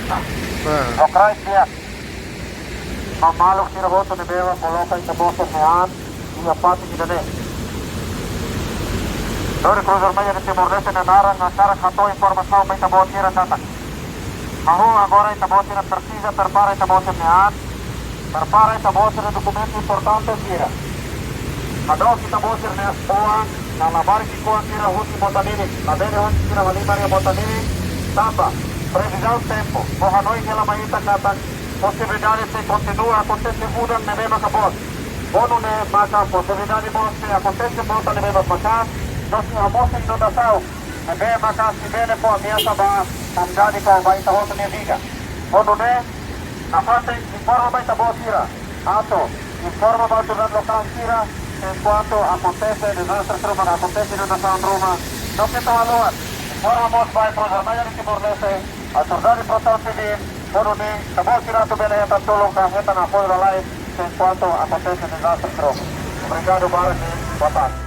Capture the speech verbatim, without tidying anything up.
Lokraik di'ak. Maluk sira hotu ne'ebé koloka ita-boot sira-nia an iha fatin ida-ne'e. Lori Cruz Vermelha de Timor-Leste nia naran hakarak hato'o informasaun ba ita-boot sira katak, hahú agora ita-boot sira presiza prepara ita-boot sira-nia an, prepara ita-boot sira-nia dokumentu importante sira. Hadook ita-boot sira-nia oan, no labarik ki'ikoan sira husi Mota-Nilin, labele husi sira halimar iha Mota-Nilin, tanba previzaun tempu mós hanoin hela ba ita katak posibilidade sei kontinua akontese udan ne'ebé maka boot. Ho nune'e maka posibilidade boot sei akontese mota ne'ebé maka maka'as, no sei hamosu inundasaun ne'ebé maka sei bele fó ameasa ba komunidade ka ba ita hotu nia vida. Ho nune'e, nafatin informa ba ita-boot sira, atu informa ba autoridade lokál sira, enkuantu akontese dezastre ruma, akontese inundasaun ruma, no keta haluha informa mós ba Cruz Vermelha de Timor-Leste, Autoridade Protesaun Sivíl, ho nune'e ita-boot sira atu bele hetan tulun ka hetan apoiu lalais, enkuantu akontese dezastre ruma. Obrigadu barak, boa tarde.